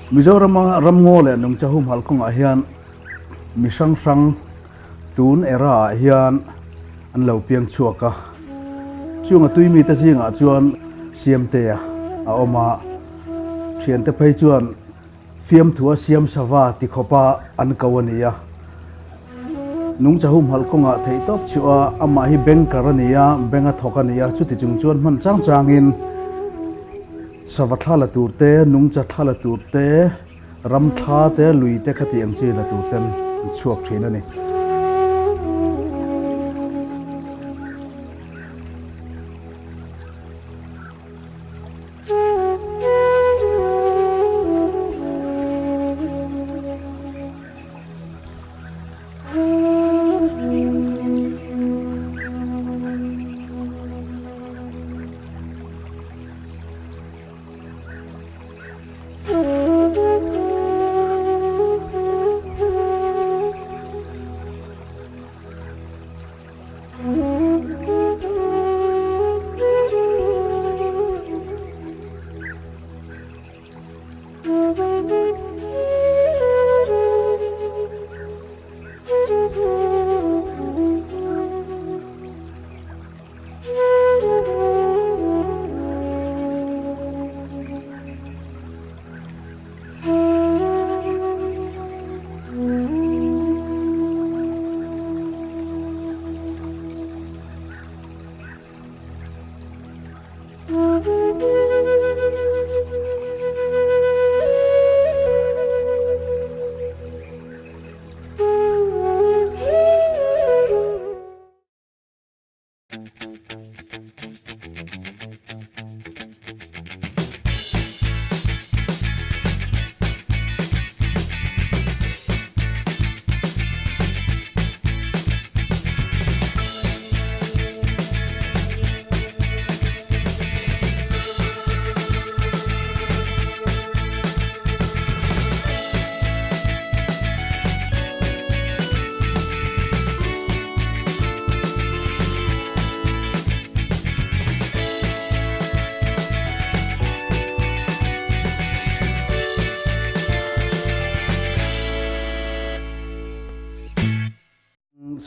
Mizorama ramngaw leh nungcha humhalh kawngah hian mi hrang hrang tun era ah hian an lo piang chhuak a. Chung a tui mite zingah chuan Siamtea a awm a, thiante phei chuan Fiamthua siam sava ti khawpa an ko a ni a. Nungcha humhalh kawngah theih tawp chhuh a, amah hi banker a ni a, bank a thawk a ni a, chuti chung chuan hman chang changin sava thla la tur te, nungcha thla la tur te, ram thla te, lui te kha tih ang chi la tur ten an chhuak thin a ni.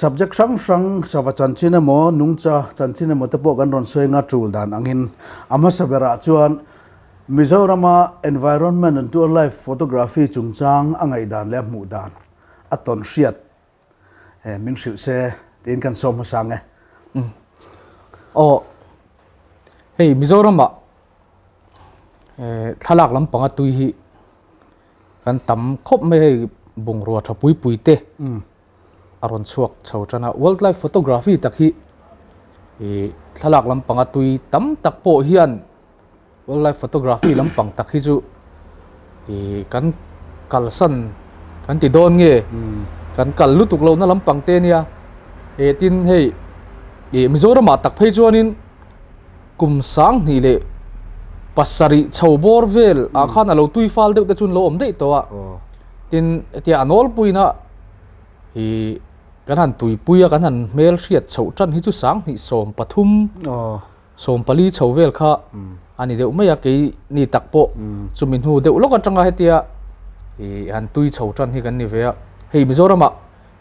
Subject hrang hrang sava chanchin emaw nungcha chanchin emaw te pawh kan rawn sawi anga tul dan angin a hmasa berah chuan Mizorama environment and wildlife photography chungchang a ngaihdan leh a hmuh dan a tawn hriat He min hrilh se tiin kan sawm hmasa ang e. Aw hei Mizoram ah thlalak lampanga tui hi kan tam khawp mai hei bungrua tha pui pui te a rawn chhuak chho tan a wildlife photography tak hi ih thlalak lampanga tui tam tak pawh hian Wildlife photography lampang tak hi chu ih kan kalsan kan ti dawn nge kan kal lutuk lohna lampang te ania eh tin hei ih Mizoram ah tak phei chuanin kum sang hnih leh pasarih chho bawr vel ah khan a lo tui fal deuh te chu an lo awm daih tawh a tin hetia a nawlpuina ih kan han tuipui a kan han hmel hriat chhoh tan hi chu sang hnih 13. 40 chho vel kha a ni deuh mai a, kei ni tak pawh chumi hnu deuh lawk atanga hetia ih han tui chho tan hi kan ni ve a, hei Mizoram ah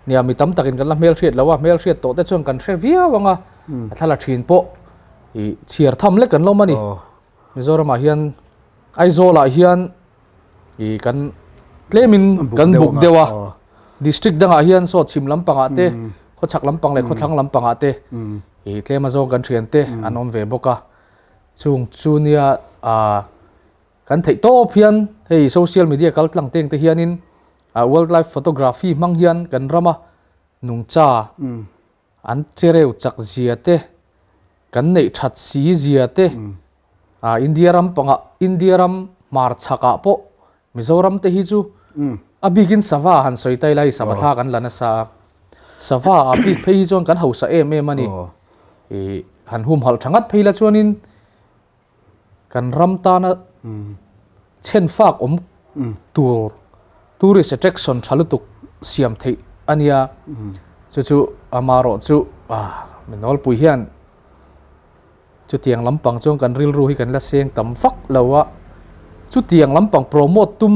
nia mi tam takin kan la hmelhriat lo a, hmelhriat tawh te chuan kan hre viau ang a, a thla la thin pawh ih chhiar tham lek kan lawm a ni, Mizoram ah hian Aizawl ah hian ih kan tlemin kan buk deuh a district dangah hian saw chhim lampangah te khawchhak lampang leh khawthlang lampangah te ih tlem a zawng kan thian te an awm ve bawk a chung chu nia ah kan theih tawp hian hei social media kal tlang teng te hianin ah wildlife photography hmang hian kan rama nungcha an chereu chak zia te kan neih that si zia te Ah India ram pangah India ram hmar chhakah pawh Mizoram te hi chu a bikin sava han sawi ta ila hei sava thla kan la nasa a, sava a bik phei hi chuan kan hausa em em a ni. Ih han humhalh tha ngat phei la chuanin kan ram tana chhen fak awm tur tourist attraction tha lutuk siam theih a nia. Chu chu amaherawhchu ah mi nawlpui hian Chutiang lampang chuan kan rilru hi kan la seng tam vak lo a, chutiang lampang promote tum.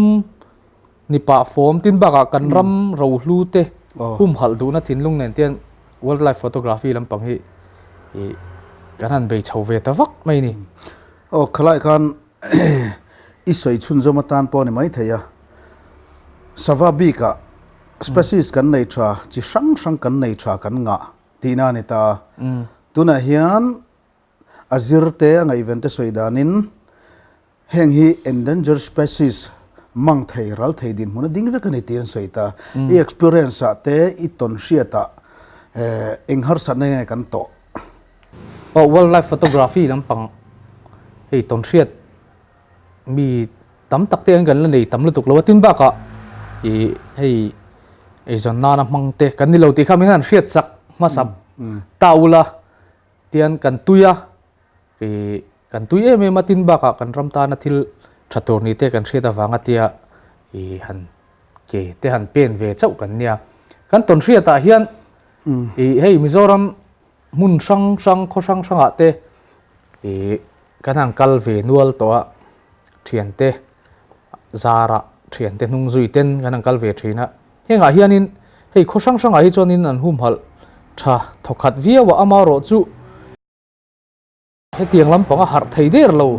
Ni pah fawm tin bakah kan ram rohlu te humhalh duhna thinlung nen tian wildlife photography lampang hi ih kan han bei chho ve ta vak mai ni. Aw khalai khan i sawi chhunzawm atan pawh a ni maithei a, sava bikah species kan nei tha, chi hrang hrang kan nei tha kan ngah tihna a ni ta. Tunah hian a zir te a ngaihven te sawi danin Heng hi endangered species, mang thei, ral thei dinhmun a ding vek a ni tih an sawi ta. I experience ah te, i tawn hriat ah eng harsatna nge kan tawh? Aw, wildlife photography lampang hei tawn hriat mi tam tak te an kan la nei tam lutuk lo a, tin bakah ih hei eizawn nana hmang te kan ni lo tih kha min han hriat chak hmasa ta ula tian kan tui a. Ih kan tui em em a tin bakah kan ram tana thil tha tur ni te kan hriat avanga tia ih han ke te han pen ve chauh kan nia. Kan tawn hriatah hian ih hei Mizoram hmun hrang hrang khaw hrang hrangah te ih kan han kal ve nual tawh a, thiante zarah thiante hnung zui ten kan han kal ve thin a. Hengah hianin hei khaw hrang hrangah hi chuanin an humhalh tha thawkhat viau a, amaherawhchu Hetiang lampang a harh thei der lo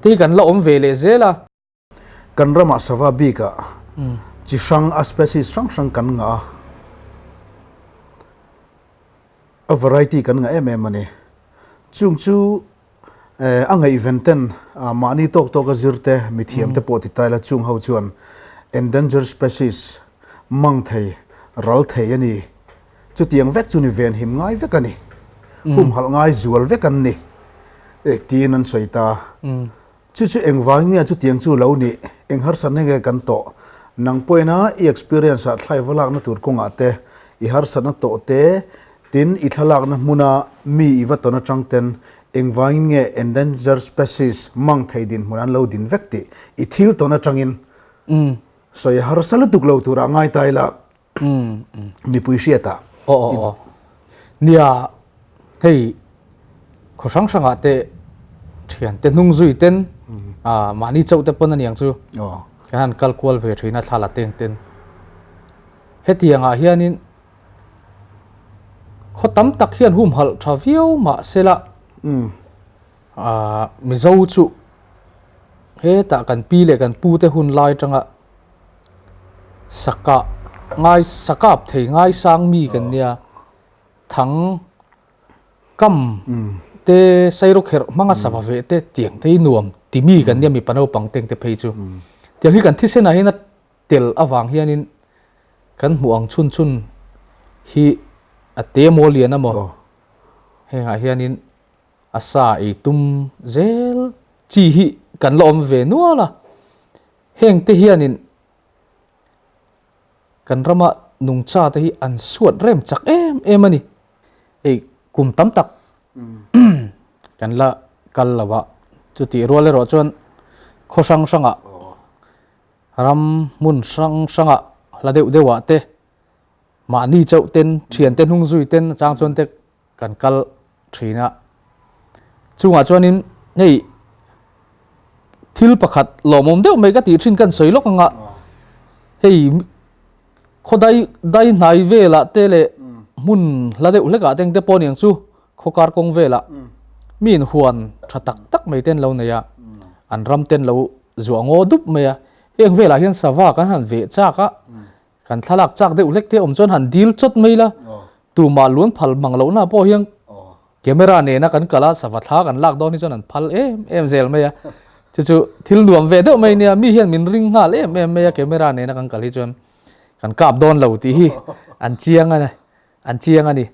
te hi kan la awm ve leh zel a. Kan ramah sava bikah chi hrang a species hrang hrang kan ngah a, a variety kan ngah em em a ni. Chung chu a ngaihven ten mahni tawk tawk a zir te mithiam te pawh ti ta ila chung ho chuan endangered species mang thei ral thei a ni. Chutiang vek chu ni venhim ngai vek a ni. Humhalh ngai zual vek an ni tiin an sawi ta. Chu chu engvangin nge chutiang chu lo nih? Eng harsatna nge kan tawh? Nang pawhin a i experience ah thlai va lakna tur kawngah te, i harsatna tawh te, tin i thlalakna hmuna mi i va tawn atang ten engvangin nge endangered species mang thei dinhmun an lo din vek tih i thil tawn atangin sawi harsa lutuk lo turah ngai ta ila. Mipui hriat ah. Aw aw aw. Nia hei khaw hrang hrang ah te thian te hnung zui ten ah mahni chauh te pawn aniang chu. Aw. Kan han kal kual ve thin a thla la teng ten. Hetiang ah hianin khaw tam tak hian humhalh tha viau mah sela ah Mizo chu hetah kan pi leh kan pu te hun lai atanga Sakah ngai sakap thei ngaisang mi kan nia thang kam te sairawkherh hmanga sava veh te tiang te hi nuam ti mi kan nia mipa naupang teng te phei chu tiang hi kan thisen ah hian a tel avang hianin kan hmuh ang chhun chhun hi a te maw lian amaw hengah hianin a sa ei tum zel chi hi kan la awm ve nual a. Heng te hianin kan rama nungcha te hi an suat rem chak em em a ni. Hei kum tam tak kan la kal lo a, chutih rual erawh chuan khaw hrang hrangah ram hmun hrang hrangah hla deuh deuhah te mahni chauh ten thiante hnung zui ten chang chuan te kan kal thin a. Chungah chuanin hei thil pakhat lawmawm deuh mai ka tih thin kan sawi lawk anga hei khaw dai dai hnai velah te leh hmun hla deuh hlekah te engte pawh aniang chu khaw kar kawng velah mi in huan tha tak tak mai te an lo nei a an ram te an lo zuah ngaw dup mai a heng velah hian sava kan han veh chak a. Kan thlalak chak deuh hlek te awm chuan han dil chawt mai la, tumah luan phal mang lohna pawh hian camera nena kan kal a, sava thla kan lak dawn hi chuan an phal em em zel mai a. Chu chu thil nuam ve deuh mai nia, mi hian min ring nghal em em mai a camera nena kan kal hi chuan kan kap dawn lo tih hi an chiang a ni, an chiang a ni.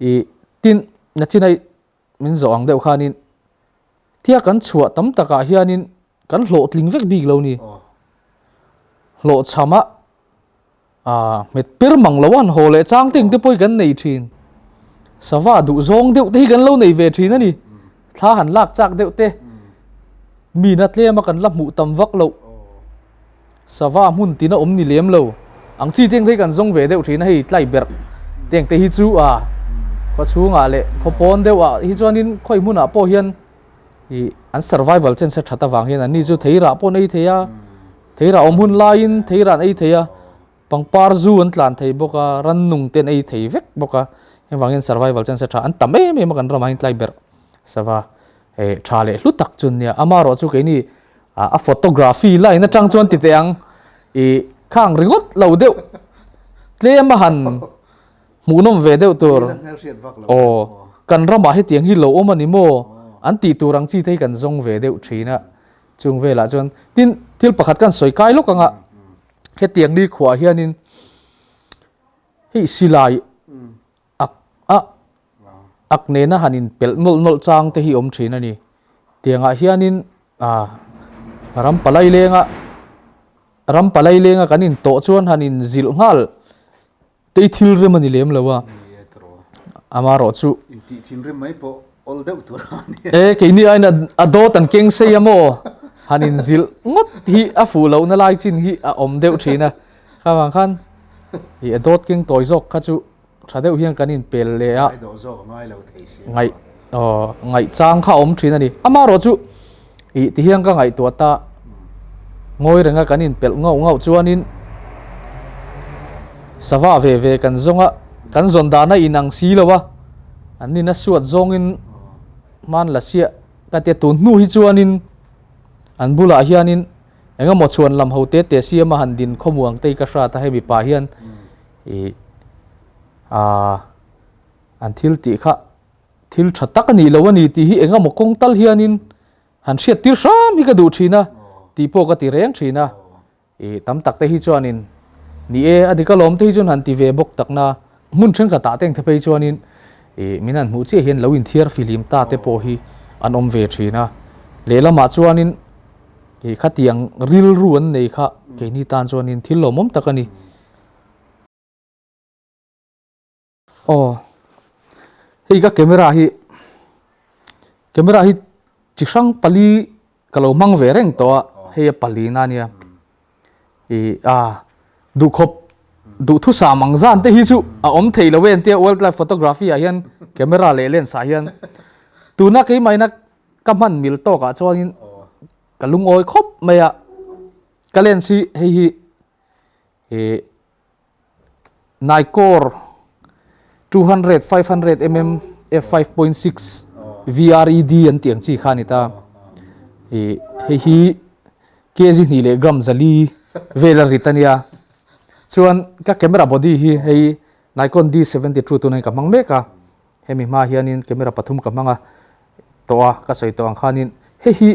Ih tin nachinai min zawh ang deuh khanin tia kan chhuah tam takah hianin kan hlawhtling vek bik lo ni. Hlawhchham a hmet pir mang lo a han haw leh chang te engte pawh hi kan nei thin. Sava duh zawng deuh te hi kan lo nei ve thin a ni. Thla han lak chak deuh te mina tlem a kan la hmuh tam vak loh. Sava hmun tina awm ni lem lo. Ang chi teng te hi kan zawng ve deuh thin a hei tlai berh teng te hi chu a khaw chhungah leh khaw pawn deuh ah hi chuanin khawi hmunah pawh hian ih an survival chance a that avang hian an ni chu thei rah pawh an ei thei a. Theirah awm hun laiin theirah an ei thei a, pangpar zu an tlan thei bawk a, rannung te an ei thei vek bawk a, heng vangin survival chance a tha an tam em em a kan ramah hian tlai berh sava eh tha leh hlu tak chu an nia. Amaherawh chu keini a photography line atang chuan ti teh ang ih khang ringawt lo deuh tlem a han hmuhnawm ve deuh tur aw kan ramah hetiang hi lo awm a ni maw an tih tur ang chi te hi kan zawng ve deuh thin a. Chung velah chuan tin thil pakhat kan sawi kai lawk anga hetiang ni khuah hianin hei silai ak a ak nena han in pelh nawlh nawlh chang te hi awm thin a ni. Tiangah hianin ah ram palai lenga ram palai lenga kan in tawh chuan han in zilh nghal Tei thil rem a ni lem lo a, amarawh chu. Intih thinrim mai pawh awl deuh tur a ni. E, keini aiin a dawt an keng sei a maw? Han inzilh ngawt hi a fuh lohna lai chin hi a awm deuh thin a. Kha vang khan i a dawt keng tawi zawk kha chu tha deuh hian kan inpel leh a. Ngai dawh zawk a ngai lo thei si. Ngaih, aw, ngaih chang kha a awm thin a ni. Amarawh chu i tihian ka ngaihtuah ta. Ngawi renga kan inpelh ngauh ngauh chuanin sava ve ve kan zawng a, kan zawn dahna inang si lo a, an nina suat zawngin hman la siah ka tia tun hnu hi chuanin an bulah hianin eng emaw chhuan lam ho te te siama han din khawmuang te hi ka hrat a, hemi pah hian ih aaa an thil tih kha thil tha tak a nih lo a ni tih hi eng emaw kawng tal hianin Han hriat tir hram hi ka duh thin a, tih pawh ka ti reng thin a. Ih, tam tak te hi chuanin, Ni e, a dik alawm te hi chuan han ti ve bawk tak na. Hmun thenkhatah te engte phei chuanin, ih, min han hmuh chiah hian lo inthiar fihlim ta te pawh hi an awm ve thin a. Lehlamah chuanin, ih, khatiang rilru an nei kha keini tan chuanin thil lawmawm tak a ni. Aw hei ka camera hi camera hi chi hrang pali ka lo hmang ve reng tawh a hei a pali na ania ih a duhkhawp duhthusam ang zan te hi chu a awm thei lo em tia wildlife photography ah hian camera leh lens ah hian tuna keimah ina ka hman mil tawk ah chuanin ka lungawi khawp mai a ka lens hi hei hi ih. Nikkor 200 500 mm f5.6 VRED an tih ang chi kha a ni ta. Ih hei hi kg hnih leh gram zali vel a rit a nia. Chuan ka camera body hi hei Nikon D72 tunah hian ka hmang mek a. Hemi hma hianin camera pathum ka hmang a tawh a ka sawi tawh ang khanin hei hi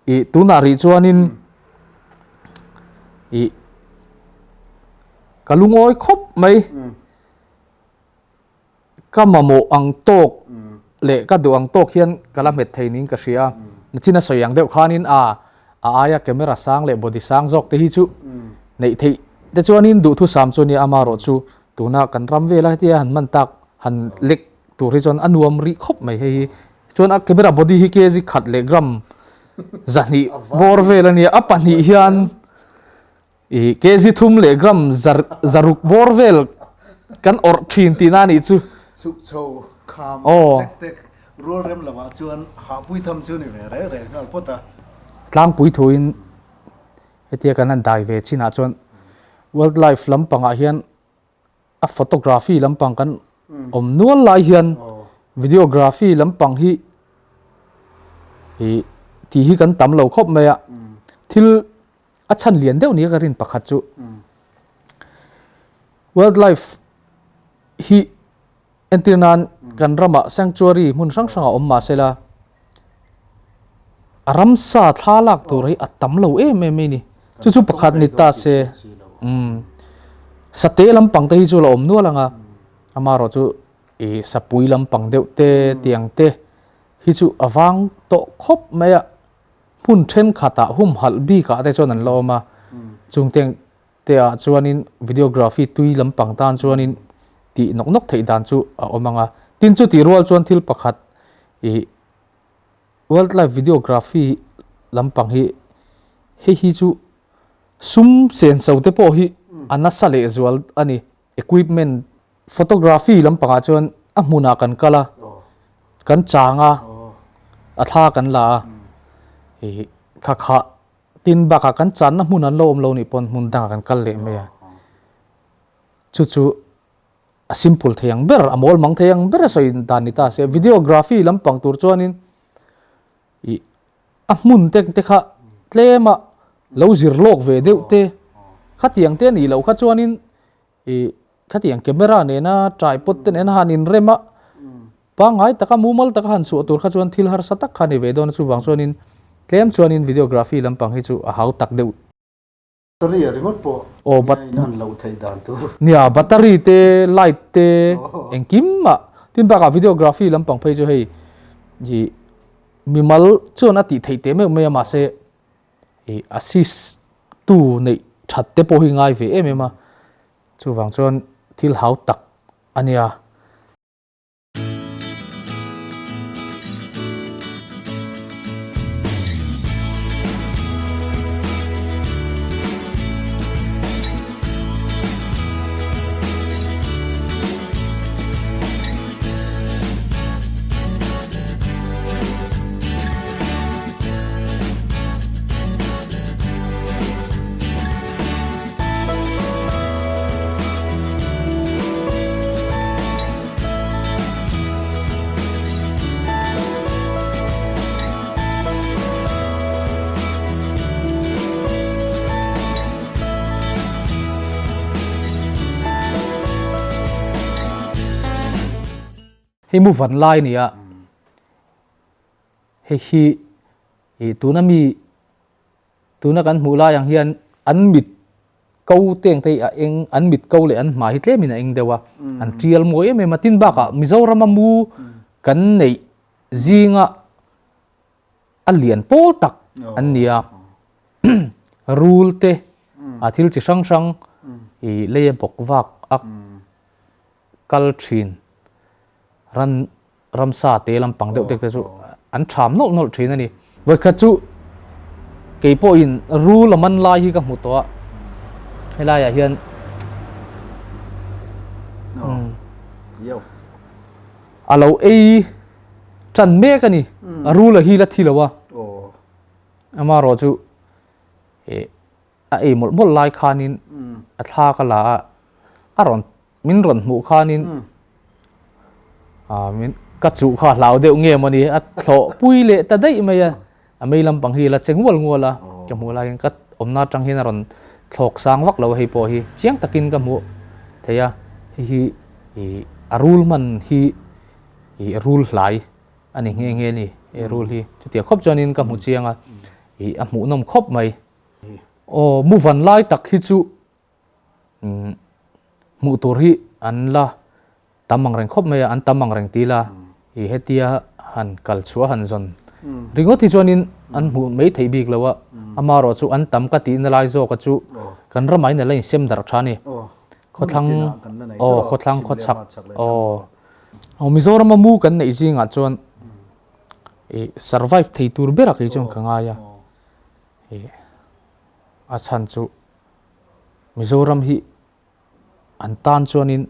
Ih tunah rih chuanin ih ka lungawi khawp mai. Ka mamawh ang tawk leh ka duh ang tawk hian ka la hmet thei niin ka hria a. Nachin a sawi ang deuh khanin a a aia camera sang leh body sang zawk te hi chu neih theih te chuanin duhthusam chu nia amaherawh chu tuna kan ram vela hetia han hman tak han lek tur hi chuan a nuam rih khawp mai hei hi. Chuan a camera body hi kg khat leh gram zahnih bawr vel a nia, a pahnih hian ih kg thum leh gram zaruk bawr vel kan awrh thin tihna a nih chu. Chhuk chho kham tek tek rual rem lovah chuan hahpui tham chu ni ve reng reng nghal phawt a. Tlangpui thuin hetia kan han dai ve chinah chuan wildlife lampangah hian a photography lampang kan awm nual lai hian videography lampang hi ih tih hi kan tam lo khawp mai a thil a chhan lian deuh ni ka rin pakhat chu wildlife hi entir nan kan ramah sanctuary hmun hrang hrang a awm mahsela a ramsa thla lak tur hi a tam lo em em mai ni chu chu pakhat ni ta se umm sate lampang te hi chu la awm nual ang a amaherawh chu ih sapui lampang deuh te tiang te hi chu a vang tawh khawp mai a hmun thenkhatah humhalh bikah te chuan an la awm a chung te te ah chuanin videography tui lampang tan chuanin tih nawk nawk theih dan chu a awm ang a tin chu tih rual chuan thil pakhat ih wildlife videography lampang hi hei hi chu sum sen so te pawh hi a nasa leh zual a ni equipment photography lampangah chuan a hmunah kan kal a kan chang a a thla kan la a ih kha kha. Tin bakah kan channa hmun an lo awm lo nih pawn hmun dangah kan kal leh mai a. Chu chu a simple thei ang ber, a mawl mang thei ang ber a sawi dan ni ta se. Videography lampang tur chuanin ih a hmun te te kha tlema lo zir lawk ve deuh te khatiang te a nih loh kha chuanin ih khatiang camera nena tripod te nena han inrem a pangngai taka mumal taka han chhuah tur kha chuan thil harsa tak kha a ni ve dawn a chuvang chuanin tlem chuanin videography lampang hi chu a hau tak deuh. Battery a ringawt pawh Aw bat in an loh theih dan tur. Nia battery te light te engkim mah tin bakah videography lampang phei chu hei ih mimal chuan a tih theih teh meuh mai a mahse ih assist tu neih that te pawh hi ngai ve em em a chuvang chuan thil hau tak a nia. Hei mu van lai a ni a, hei hi ih tuna mi Tuna kan hmuh lai ang hian an mit ko teng te hi a eng, an mit ko leh an hmai hi tlemin a eng deuh a, an tial mawi em em a. Tin bakah Mizorama mu kan neih zinga a lian pawl tak an ni a, rul te, a thil chi hrang hrang ih lei a bawk vak a kal thin ran ramsa te lampang deuh te chu an tham nawlh nawlh thin a ni. Vawikhat chu kei pawhin rul a man lai hi ka hmu tawh a, helaiah hian a lo ei tan mek a ni, a rul a hi la thi lo a, amaherawh chu a ei mawlh mawlh lai khanin a thla ka la a, a rawn min rawn hmuh khanin ah min ka chuh kha hlau deuh nge mawni a thlawh pui leh ta daih mai a, a mei lampang hi la che ngual ngual a, ka hmuh laiin ka awmna atang hian a rawn thlawk sang vak lo a hei pawh hi chiang takin ka hmuh thei a, hei hi ih a rul hman hi ih rul hlai a ni nghe nghe a ni he rul hi chutiang khawp chuanin ka hmu chiang a ih a hmuhnawm khawp mai. Aw mu van lai tak hi chu hmuh tur hi an la tam ang reng khawp mai a, an tam ang reng ti ila i hetia han kal chhuah han zawn ringawt hi chuanin an hmuh mai theih bik lo a, amaherawh chu an tam ka tihna lai zawka chu kan ramah hian a la insem darh tha a ni. Khawthlang aw khawthlang khawchhak aw Mizorama mu kan neih zingah chuan i survive thei tur berah kei chuan ka ngai a. Ih a chhan chu Mizoram hi an tan chuanin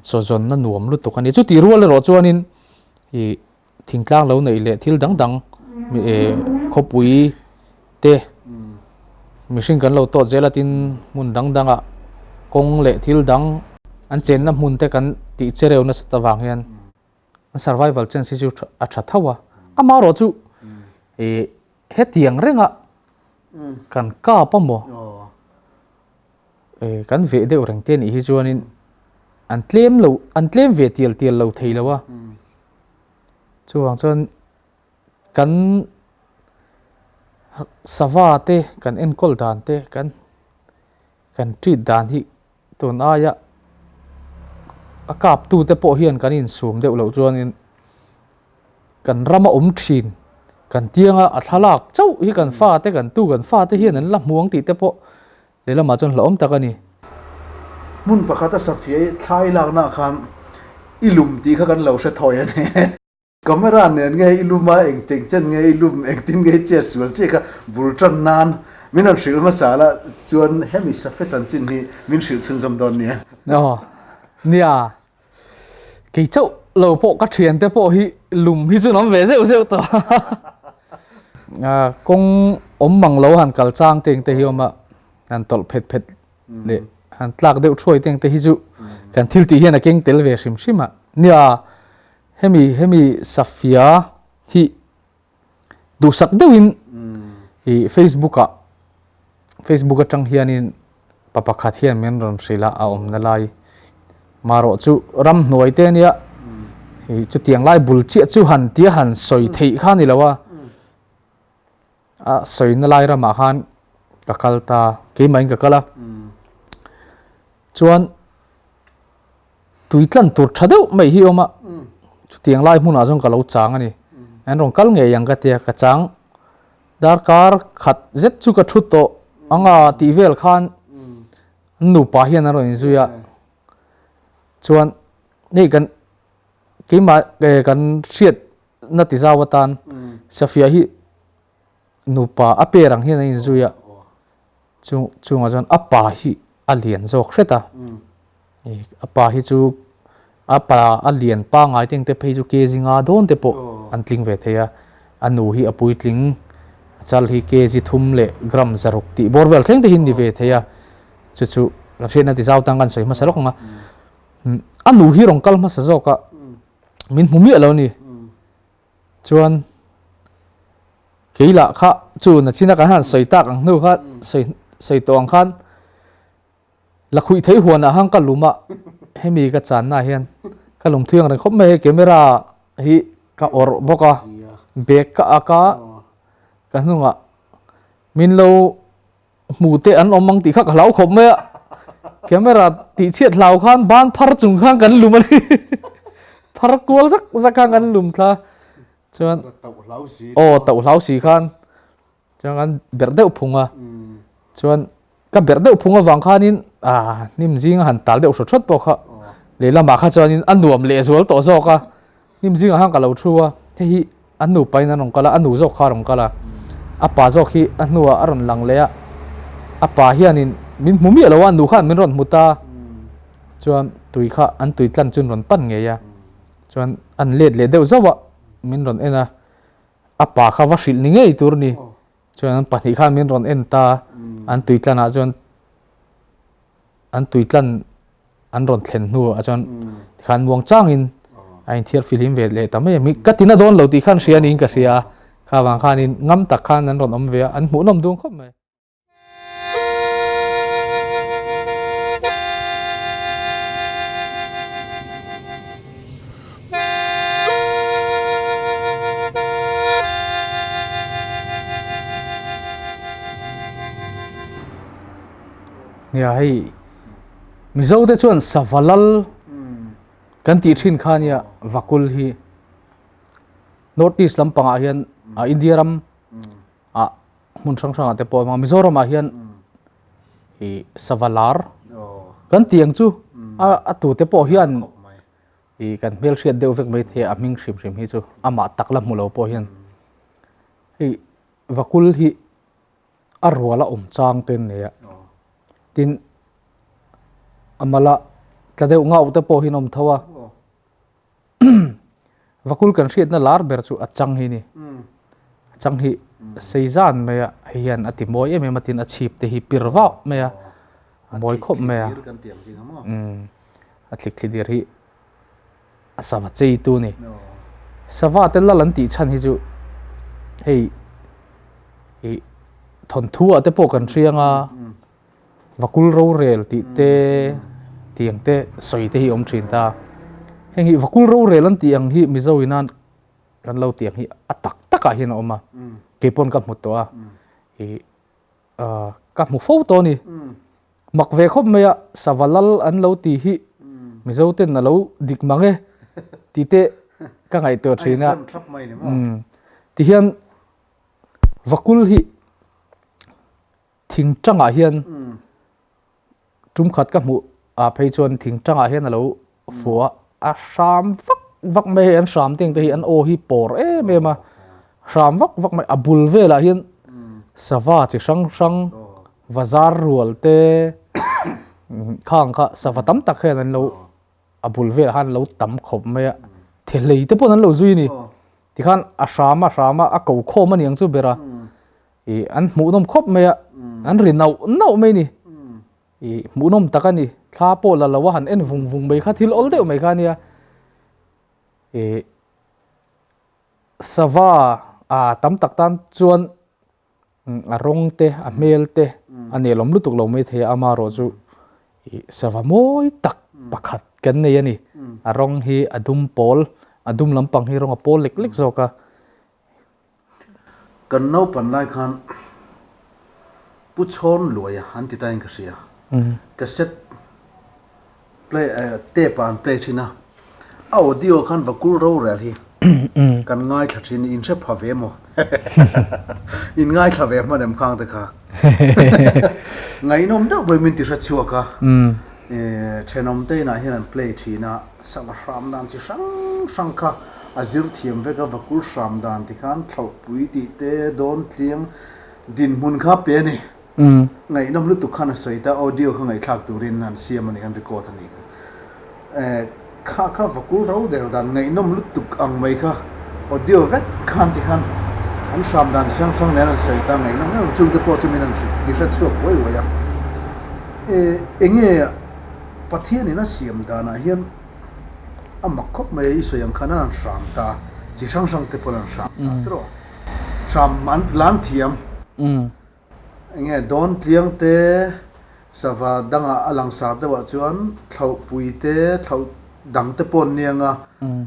chawzawnna nuam lutuk a ni. Chutih rual erawh chuanin ih thingtlang lo neih leh thil dang dang ih khawpui te mihring kan lo tawt zel a tin hmun dang dangah kawng leh thil dang an chenna hmun te kan tih che reuh nasat avang hian an survival chance hi chu a tha tho a. Amaherawh chu ih Hetiang renga kan kap a maw? Kan veh deuh reng te nih hi chuanin an tlem lo, an tlem ve tial tial lo thei lo a. Chuvang chuan kan sava te kan enkawl dan te kan kan treat dan hi tun aia a kap tu te pawh hian kan insum deuh loh chuanin kan rama awm thin kan tianga a thlalak chauh hi kan fa te kan tu kan fa te hian an la hmu ang tih te pawh lehlamah chuan hlauhawm tak a ni. Hmun pakhat a safiah i thlai lakna ah khan i lum tih kha kan lo hre thawi a ni. Camera nen nge i lum a, engteng chen nge i lum, engtin nge i chet sual chiah kha bul tan nan min rawn hrilh hmasa la chuan hemi safe chanchin hi min hrilh chhunzawm dawn nia. Aw, nia, kei chauh lo pawh ka thiante pawh hi lum hi chu an awm ve zeuh zeuh tawh. Kawng awm mang lo han kal chang te engte hi awm a, han tawlh phet phet leh han tlak deuh thuai te engte hi chu kan thil tih hian a keng tel ve hrim hrim a. Nia, hemi hemi safia hi duhsak deuhin i Facebook ah Facebook atang hianin pa pakhat hian min rawn hrilh a a awmna lai marawh chu ramhnuai te ania i chutiang lai bul chiah chu han tia han sawi theih kha ni lo a a sawina lai ramah khan ka kal ta keimahin ka kal a chuan Tui tlan tur tha deuh mai hi awm a, chutiang lai hmunah chuan ka lo chang a ni. An rawn kal ngei ang ka tia, ka chang darkar khat zet chu ka thu tawh ang a tih vel khan an nupa hian an rawn inzui a. Chuan hei kan keimah kan hriatna ti zau atan Safia hi nupa a per ang hian an inzui a, chung chungah chuan a pa hi a lian zawk hret a, a pa hi chu a pa a lian pangngai te ang te phei chu kg nga dawn te pawh an tling ve thei a, a nu hi a puitling a chal hi kg thum leh gram zaruk tih bawr vel thleng te hi an ni ve thei a, chu chu kan hriatna ti zau tan kan sawi hmasa lawk ang a, a nu hi rawn kal hmasa zawk a, min hmu miah lo a ni. Chuan kei lah kha chu na china kan han sawi tak ang hnu kha sawi sawi tawh ang khan la khuih thei huan ah khan ka lum a hemi ka channa ah hian ka lum thui ang reng khawp mai hei camera hi ka awrh bawk a bag ka ak a ka hnungah min lo Hmu te an awm ang tih kha ka hlau khawp mai a, camera tih chhiat hlau khan ban phar chung khan kan lum a ni, phar kual zak zak khan kan lum thla chuan aw tauh hlau si khan chuan kan berh deuh phung a, chuan ka berh deuh phung avang khanin ah hnim zinga han tal deuh hrawt hrawt pawh kha lehlamah kha chuanin a nuam lehzual tawh zawk a. Hnim zingah khan ka lo thu a, hei hi a nu pain a rawn kal a, a nu zawk kha a rawn kal a, a pa zawk hi a hnuah a rawn lang leh a, a pa hianin min hmu miah lo a, nu khan min rawn hmu ta, chuan tui kha an tui tlan chu an rawn pan ngei a, chuan an let leh deuh zauh a, min rawn en a, a pa kha va hrilh ni ngei tur a ni, chuan an pahnih khan min rawn en ta, an tui tlanah chuan an tui tlan an rawn thlen hnu ah chuan tikhan muang changin a inthiar fihlim ve leh ta mai a, mi ka tina dawn lo tih khan hria niin ka hria a, kha vang khanin ngam tak khan an rawn awm ve a, an hmuhnawm dun khawp mai. Nia hei Mizo te chuan sava lal kan tih thin kha nia Vakul hi North East lampangah hian a India ram ah hmun hrang hrangah te pawh a awm a Mizoramah hian ih sava lar kan tih ang chu a a tute pawh hian ih kan hmelhriat deuh vek mai thei a a hming hrim hrim hi chu amah tak la hmu lo pawh hian hei Vakul hi. a rual a awm chang te an nei a tin a mala tla deuh ngauh te pawh hi an awm tho a vakul kan hriatna lar ber chu a chang hi a ni a chang hi sei zan mai a hei hian a ti mawi em em a tin a chhip te hi pir vak mai a a mawi khawp mai a a thlik thli dir hi. a sava chei tu ni. Sava te lal an tih chhan hi chu hei ih thawnthu ah te pawh kan hriang a vakul rorel tih te tiang te sawi te hi awm thin ta. Heng hi vakul rorel an tih ang hi Mizo in a kan lo tih ang hi a tak tak ah hian a awm a keipawn ka hmu tawh a ih ka hmu fo tawh a ni. Mak ve khawp mai a, sava lal an lo ti hi Mizo ten a lo dik mang e tih te ka ngaihtuah thin a. Tihian Vakul hi thing tangah hian tum khat ka hmuh ah phei chuan thing tangah hian a lo fuh a, a hram vak vak mai hei an hram te ang te hi an aw hi pawr em em a, hram vak vak mai a bul velah hian sava chi hrang hrang Vazar rual te khang kha sava tam tak hian an lo a bul velah khan an lo tam khawp mai a, thehlei te pawh an lo zui a ni. Tikhan a hram a hram a, a ko khawm a niang chu ber a. Ih an hmuhnawm khawp mai a, an ri nauh nauh mai a ni. Ih hmuhnawm tak a ni, thla pawh la lo a han en vung vung mai kha thil awl deuh mai kha a nia. Ih sava ah tam tak tan chuan a rawng te a hmel te a nelawm lutuk lo mai thei a amaherawh chu ih sava mawi tak pakhat kan nei a ni a rawng hi a dum pawl a dum lampang hi rawng a pawl lek lek zawk a. Kan naupan lai khan Pu Chhawn Luaia an ti tain ka hria cassette Play tape ah an play thin a, a audio khan vakul rorel hi kan ngaithla thin, in hre pha ve maw? In ngaithla ve hman em khang te kha? Ngaihnawm deuh pawhin min ti hre chhuak a, thenawm te inah hian an play thin a, sava hram dan chi hrang hrang kha a zir thiam vek a, vakul hram dan ti khan thlauhpui tih te, dawntliang dinhmun kha pe a ni. Ngaihnawm lutuk khan a sawi ta, audio kha ngaihthlak turin an siam a ni, an record a ni kha. Eh, kha kha vakul ro der dan ngaihnawm lutuk ang mai kha audio vek khan ti khan an hram dan chi hrang hrang nen an sawi ta, ngaihnawm em em chungte pawh chu min an ti hre chhuak uai uai a. Eh, enge Pathianin a siam danah hian a mak khawp mai a, i sawi ang khan an hram ta, chi hrang hrang te pawh an hram ta tiraw? Hram an lan thiam. Enge dawn tliang te, sava dangah a langsar deuhah chuan thlauhpui te, thlauh dang te pawh an niang a,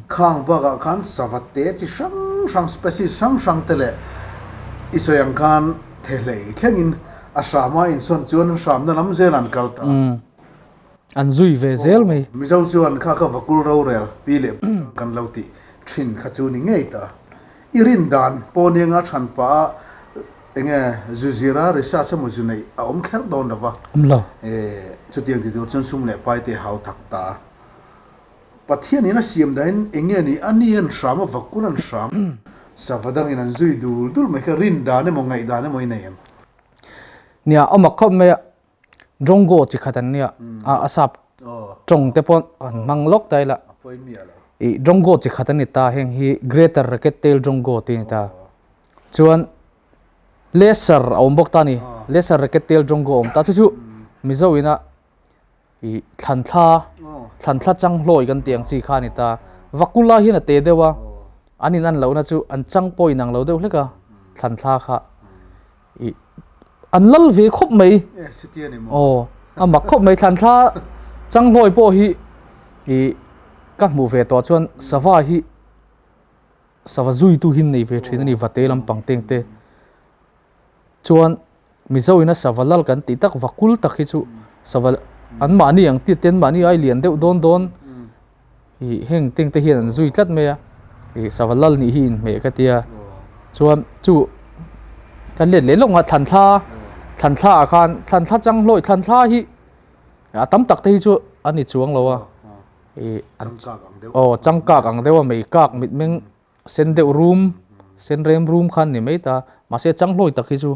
khang bakah khan sava te chi hrang hrang, species hrang hrang te leh i sawi ang khan thehlei thlengin a hrama insawn chuan hramna lam zel an kal ta. An zui ve zel mai. Mizo chuan kha kha vakul rorel pi leh pu chuan kan lo tih thin kha chu ni ngei ta. I rin dan pawh nianga chhan pah a enge zu zira research emaw zu neih a awm kher dawn lo va. Awm lo. E chutiang ti tur chuan sum leh pai te hau thak ta a. Pathian in a siam dahin enge ni a ni an hram a vakul an hram sava dangin an zui dul dul mai kha rin dan emaw ngaih dan emaw i nei em? Nia a mak khawp mai a. Drongo chi khat an nia a a sap tawng te pawh an hmang lawk ta ila ih drongo chi khat an ni ta heng hi greater racket tail drongo tih a ni ta chuan lesser a awm bawk ta a ni lesser racket tail drongo a awm ta chu chu mizo ina ih thlan thla thlan thla chang hlawi kan tih ang chi kha a ni ta vakula hian a te deuh a an in an lohna chu an chang pawh inang lo deuh hlek a thlan thla kha. Ih an lal ve khawp mai. Aw a mak khawp mai thlan thla changhlawi pawh hi ih ka hmuh ve tawh chuan sava hi sava zuitu hi an nei ve thin a ni vate lampang teng te chuan Mizo ina sava lal kan tih tak vakul tak hi chu sava an mahni ang tiat te an mahni ai lian deuh dawn dawn Ih heng teng te hian an zui tlat mai a, ih sava lal nih hi inhmeh ka tia chuan chu kan let leh lawk a thlan thla thlan thla ah khan thlan thla chang hlawih thlan thla hi a tam tak te hi chu a ni chuang lo a ih aw changkak ang deuh a mei kak mitmeng sen deuh rum sen rem rum khan ni mai ta mahse chang hlawi tak hi chu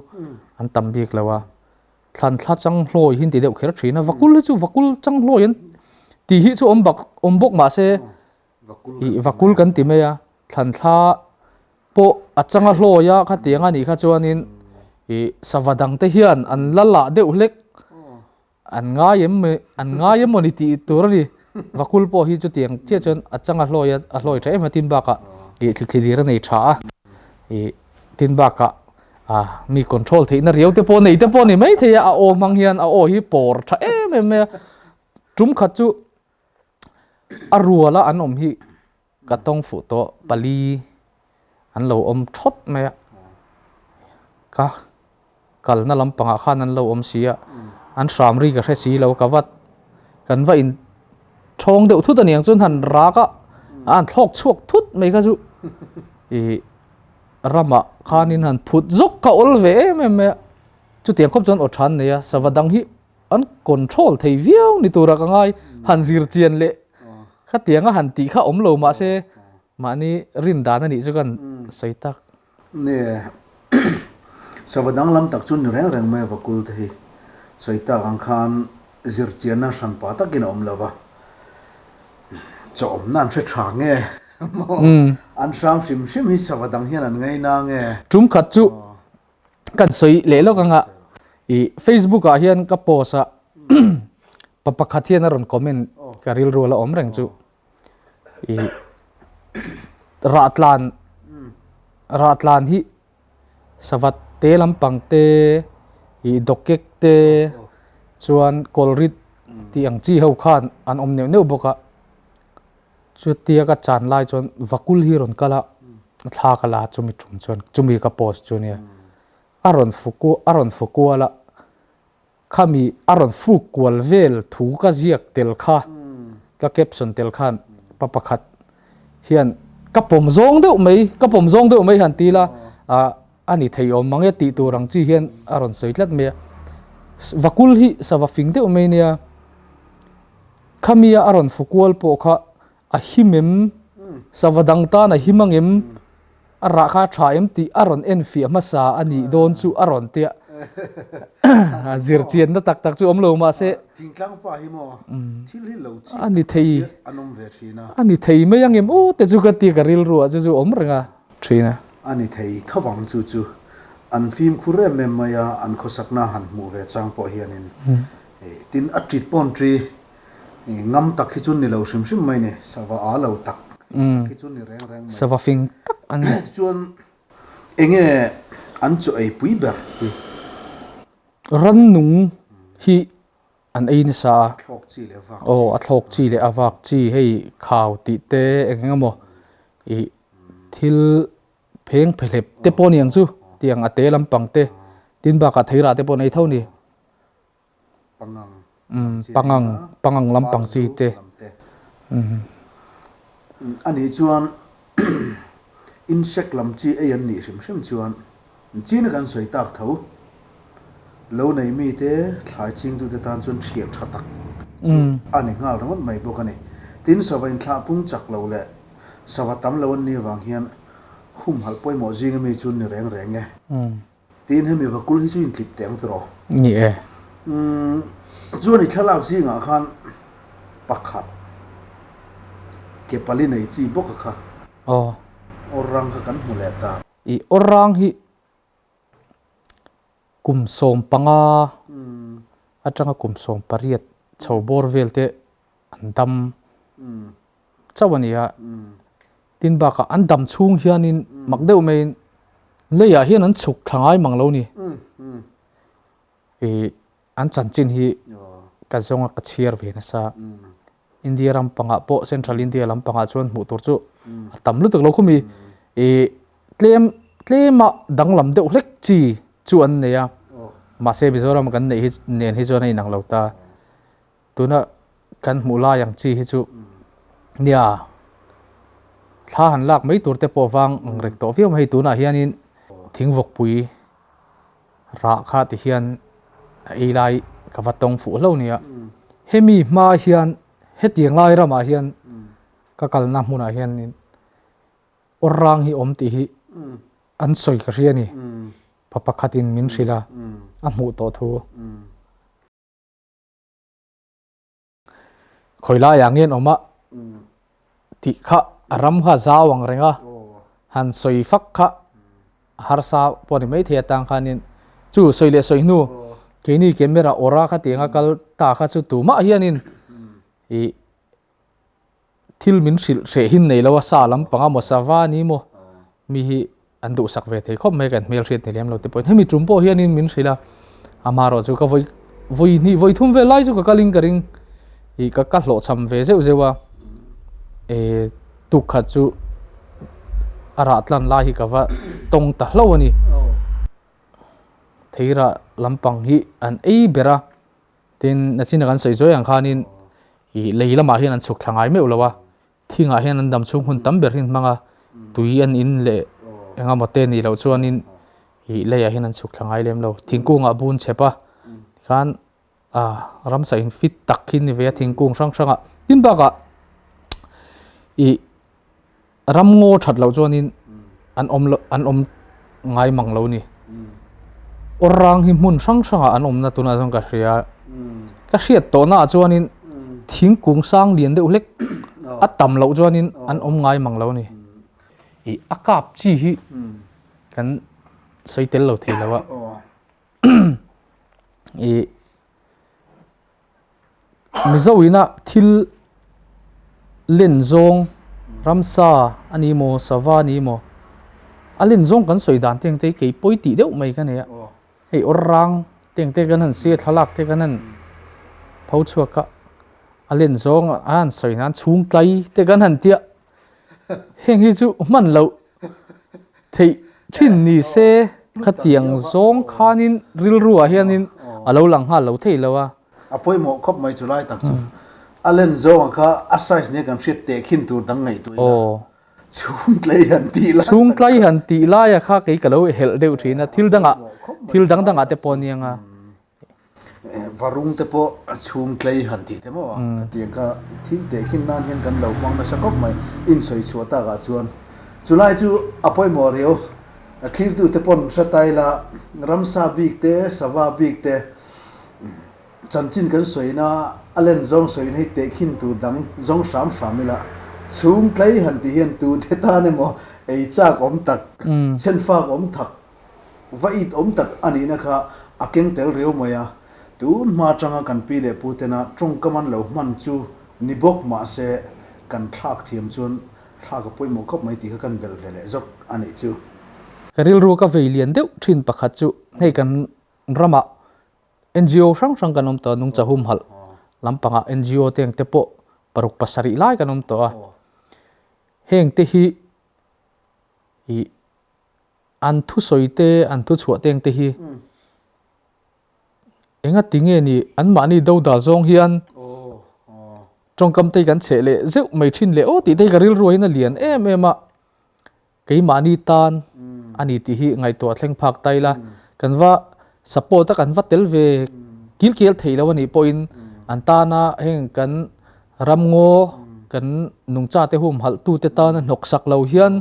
an tam bik lo a. Thlan thla chang hlawi hi an ti deuh kher thin a, vakul hi chu vakul chang hlawi an tih hi chu awm bak awm bawk mah se ih vakul kan ti mai a, thlan thla pawh a chang a hlawi a khatiang a nih kha chuanin ih sava dang te hian an la lah deuh hlek an ngai em an ngai em mawni tih tur a ni, vakul pawh hi chutiang chiah chuan a chang a hlawi a a hlawi tha em a tin bakah ih thli thli dir a nei tha a ih tin bakah Ah, mi control theihna riau te pawh nei te pawh ni mai thei a, a aw hmang hian a aw hi pawr tha em em mai a. Tum khat chu a ruala an awm hi ka tawng fuh tawh pali an lo awm thawt mai a. Ka kalna lampangah khan an lo awm si a, an hram ri ka hre si lo ka vat kan va in thawng deuh thut aniang chuan han rak a, a han thlawk chhuak thut mai kha chu ih Ramah khanin han phut zawk kha awl ve em em mai a, chutiang khawp chuan aw than nei a, sava dang hi an control thei viau ni tura ka ngai, han zir chian leh khatianga han tih kha awm lo mahse mahni rin dan a nih chu kan sawi tak. Nge sava dang lam tak chu ni reng reng mai a vakul te hi sawi tak ang khan zir chianna hranpa takin a awm lo va, chawhawmna an hre tha nge. Maw? An hram hrim hrim hi sava dang hian an ngei na nge? Tum khat chu kan sawi leh lawk anga i Facebook ah hian ka post a pa pakhat hian a rawn comment ka rilru a la awm reng chu i rahtlan rahtlan hi Savat te lampang te, ih dawkek te chuan kawlrit tih ang chi ho khan an awm neuh neuh bawk a. Chutia ka chan lai chuan vakul hi a rawn kal a, a thla ka la a chumi tum chuan chumi ka post chu nia. A rawn fu a rawn fu kual a, Khami a rawn fuk kual vel thu ka ziak tel kha, ka caption tel khan pa pakhat hian ka pawm zawng deuh mai, ka pawm zawng deuh mai han ti la, a ni thei awm mang e tih tur ang chi hian a rawn sawi tlat mai a. Vakul hi sava fing deuh mai nia, khami a rawn fu kual pawh kha a him em, sava dang tan a him ang em? A rah kha a tha em tih a rawn en fiah hmasa a nih dawn chu a rawn tia. Zir chianna tak tak chu awm lo mahse. Thingtlang pa hi maw thil hi lo chik a ni thei an awm ve thin a. A ni thei mai ang em aw te chu ka ti ka rilru ah chu chu awm reng a thin a. A ni thei tho ang chu chu an fimkhur em em mai a an khawsakna han hmuh ve chang pawh hianin tin a tit pawn tri Ngam tak hi chu ni lo hrim hrim mai ni, sava a lo tak tak hi chu ni reng reng mai. Sava fing tak an ni. Chuan enge an chaw ei pui ber hi? Rannung hi an ei nasa a. A thlawk chi leh a vak chi. Aw, a thlawk chi leh a vak chi hei khau tih te eng eng emaw ih thil pheng phehlep te pawh a ni ang chu tiang a te lampang te tin bakah theirah te pawh an ei tho a ni. Pangang pangang pangang lampang chi te. A nih chuan insect lam chi ei an nih hrim hrim chuan china kan sawi tak tho lo nei mite thlai chingtute tan chuan thian tha tak chu a ni nghal ringawt mai bawk a ni. Tin sava inthlah pung chak lo leh sava tam lo an nih avang hian humhalh pawimawh zinga mi chu ni reng reng e. Tin hemi vakul hi chu intlip teh ang tiraw? Ni e. Umm chuan i thlalak zingah khan pakhat ke pali nei chi bawk a kha. Aw. Awrrang kha kan hmu leh ta. I awrrang hi kum 15 atanga kum 18 chho bawr vel te an dam. chauh a ni a, tin bakah an dam chhung hianin mak deuh maiin leiah hian an chhuk thla ngai mang lo ni. Ih an chanchin hi ka zawnga ka chhiar ve nasa. India ram pangah pawh Central India lam pangah chuan hmuh tur chu a tam lutuk lo khumi. Ih tlem tlema danglam deuh hlek chi chu an nei a, mahse Mizoram kan neih hi nen hi chuan a inang lo ta. Tuna kan hmuh lai ang chi hi chu nia thla han lak mai tur te pawh vang ang reng tawh viau mai hei tunah hianin thingvawkpui rah kha ti hian a ei lai ka va tawng fuh hlauh nia hemi hma hian hetiang lai ramah hian ka kalna hmunah hianin awrrang hi awm tih hi an sawi ka hria a ni pa pakhatin min hrilh a a hmuh tawh thu. Khawi laiah nge an awm a tih kha a ram kha a zau ang reng a, han sawi fak kha a harsa pawh a ni maithei atang khanin chu sawi leh sawi hnu keini camera awrh a khatianga kal ta kha chu tumah hianin ih Thil min hrilh hreh hin nei lo a, sa lampang a maw sava ni maw mi hi an duhsak ve thei khawp mai kan hmel hriat ni lem lo te pawhin hemi tum pawh hianin min hrilh a, amaherawh chu ka vawi vawi hnih vawi thum vel lai chu ka kalin ka ring ih ka ka hlawhchham ve zeuh zeuh a eh tukkhat chu a rah tlan lai hi ka va tawng ta hlauh a ni theirah lampang hi an ei ber a. Tin, nachina kan sawi zuai ang khanin ih lei lamah hian an chhuk thla ngai meuh lo a, thingah hian an dam chhung hun tam ber hi an hmang a, tui an in leh eng emaw te nih loh chuanin ih leiah hian an chhuk thla ngai lem lo. Thingkungah bun chep a, tikhan ah ramsa in fit tak hi ni ve a thingkung hrang hrangah. Tin bakah ih Ram ngaw that loh chuanin an awm lo an awm ngai mang lo ni. Awrrang hi hmun hrang hrangah an awmna tunah chuan ka hria. Ka hriat tawhnaah chuanin thingkung sang lian deuh hlek. A tam loh chuanin an awm ngai mang lo a ni. I a kap chi hi kan sawi tel lo thei lo a. I Mizo ina thil len zawng ramsa a ni maw sava a ni maw a len zawng kan sawi dan te ang te hi kei pawi tih deuh mai ka nei a. Hei awr rang te ang te kan han sia thlalak te kan han pho chhuak a a len zawng a han sawi nan chhung tlai te kan han tia heng hi chu hman loh theih thin ni se khatiang zawng khanin rilru ah hianin a lo lang nghal lo thei lo a. A pawimawh khawp mai chu lai tak chu a len zawng kha a size nia kan hriat teh khin tur dang ngaihtuah ila. Chhungtlai han tih lai. Chhungtlai han tih laia kha kei ka lo helh deuh thin a, thil dangah thil dang dangah te pawh aniang a. Varung te pawh chhungtlai han tih te maw a, khatiang kha thil tehkhin nan hian kan lo hmang nasa khawp mai, insawi chhuah takah chuan. Chulai chu a pawimawh riau, a thlirtu te pawn hre ta ila, ramsa bik te, sava bik te, Chanchin kan sawina a len zawng sawina hi tehkhin tur dang zawng hram hram ila, chhung tlai han ti hian tute tan emaw ei chak awm tak, chhenfak awm tak, va it awm tak a nihna kha a keng tel riau mai a. Tun hma atanga kan pi leh pu tena tawngkam an lo hman chu ni bawk mahse kan thlak thiam chuan thlak a pawimawh khawp mai tih kha kan belh ve leh zawk a nih chu. Ka rilru ka vei lian deuh thin pakhat chu hei kan ramah NGO hrang hrang kan awm tawh a, nungcha humhalh lampangah NGO te ang te pawh paruk pasarih lai kan awm tawh a. Heng te hi ih an thusawi te an thuchhuah te ang te hi enga ti nge ni anmahni dodal zawng hian tawngkam te hi kan chheh leh zeuh mai thin leh aw tih te hi ka rilru ah hian a lian em em a. Keimahni tan a ni tih hi ngaihtuah thleng phak ta ila, kan va support a kan va tel ve kil kial theih lo a nih pawhin an tana heng kan ramngaw kan nungcha te humhalh tu te tana hnawk sak lo hian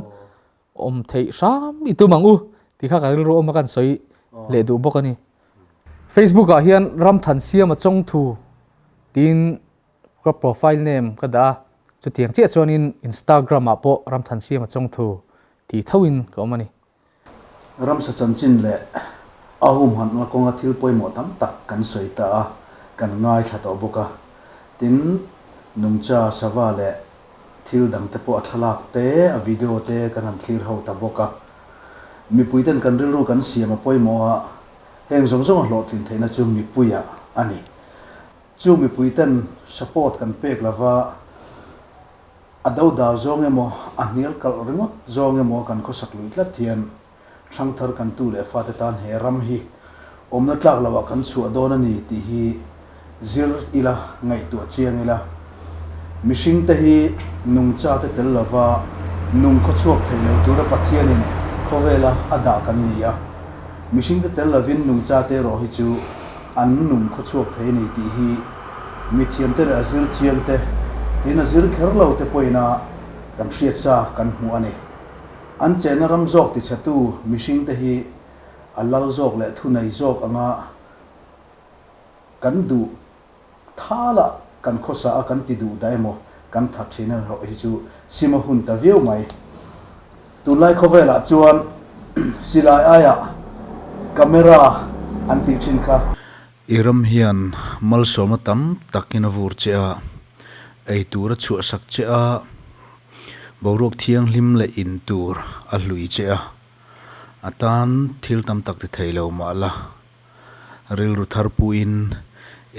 awm theih hram i tum ang u tih kha ka rilru awm a kan sawi leh duh bawk a ni. Facebook ah hian Ramthansiama Chawngthu tiin Ka profile name ka dah a, chutiang chiah chuanin Instagram ah pawh Ramthansiama Chawngthu tih thoin ka awm a ni. Ramsa chanchin leh a humhanna kawnga thil pawimawh tam tak kan sawi ta a, kan ngaithla tawh bawk a. Tin, nungcha, sava leh thil dangte pawh a thlalak te, a video te kan han thlir ho ta bawk a. Mipuiten kan rilru kan siam a pawimawh a, heng zawng zawng a hlawhtlin theihna chu mipuiah a ni. Chu mipuiten support kan pek lova, a dodal zawng emaw, a hnial kalh ringawt zawng emaw kan khawsak luih tlat hian hrangthar kan tu leh fate tan he ram hi awmna tlak loah kan chhuah dawn a ni tih hi zir ila, ngaihtuah chiang ila. Mihringte hi nungchate tel lova nung khawchhuak thei lo tura Pathianin khawvela a dah kan ni a. Mihringte tel lovin nungchate erawh hi chu an nung khawchhuak thei a ni tih hi mithiamte leh a zir chiangte tin a zir kher lo te pawhin-a kan hriat sa kan hmuh a ni. An chenna ram zawk tichhetu mihringte hi a lal zawk leh thunei zawk anga kan duh Thala kan khawsa a kan ti duh dah emaw kan that thin erawh hi chu sim a hun ta viau mai. Tunlai khawvelah chuan silai aiah camera an tih thin kha. I ram hian malsawmna tam takin a vur che a, ei tur a chhuahsak che a, boruak thianghlim leh in tur a hlui che a, a tan thil tam tak ti thei lo mah la. Rilru thar puiin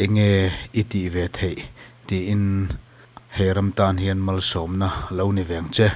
enge i tih ve theih tiin he ram tan hian malsawmna lo ni veng che.